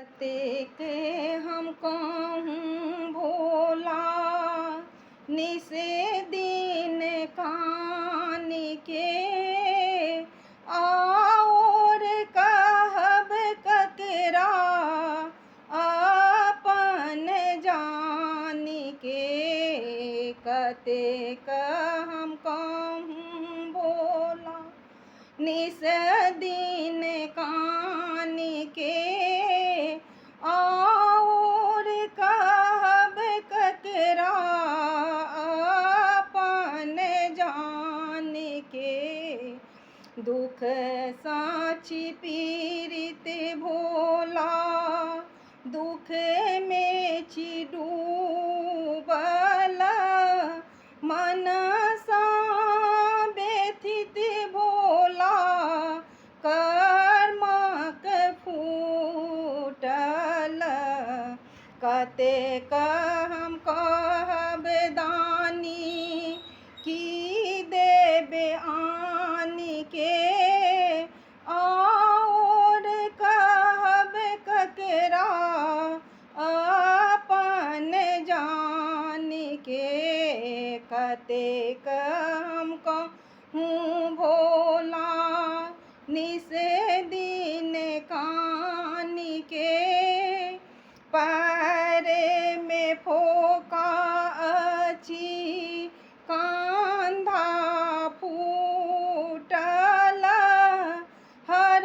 कतेक हम कहूँ भोला निसे दिन कान के, आओर कहब ककरा अपन जान के। कतेक हम कहूँ भोला निस दिन कान के, आओर कहब ककरा अपन जान के। दुख साची पीड़ित भोला दुख में छी डूबल, मनसा व्यथित भोला कर्मक फूटल। कतेक हम कहब दानी की देब आन के, आओर कहब ककरा अपन जान के। कतेक हम कहूँ भोला निस दिन कान के, पैर में फोका अछि कांधा फूटल, हर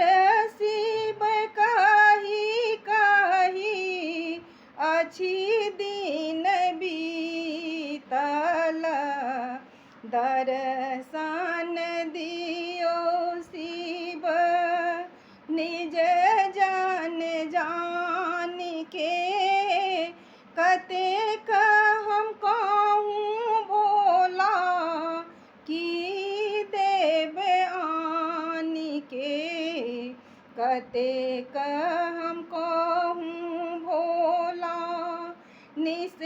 शिव कही कही अछि दिन बीतल। दर्शन दियो शिव निज जन जान के, कतेक हम कहूँ भोला की देब आन के। कतेक हम कहूँ भोला निस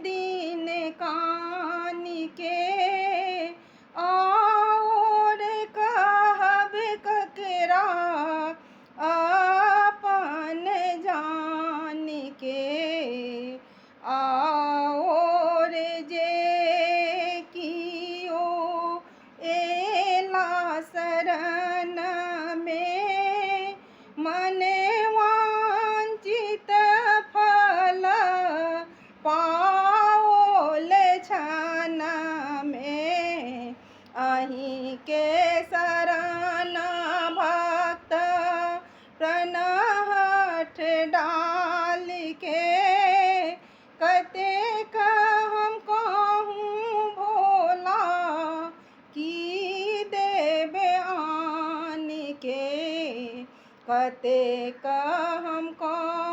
दिन कान के, आओर कहब ककरा अपन जान के। आओर जे कियो एला शरण में, मन वांछित फल पाओल छन में। अहीं के शरण भक्त प्रणहठ डाल के, कतेक हम कहूँ भोला की देब आन के। कतेक हम कहूँ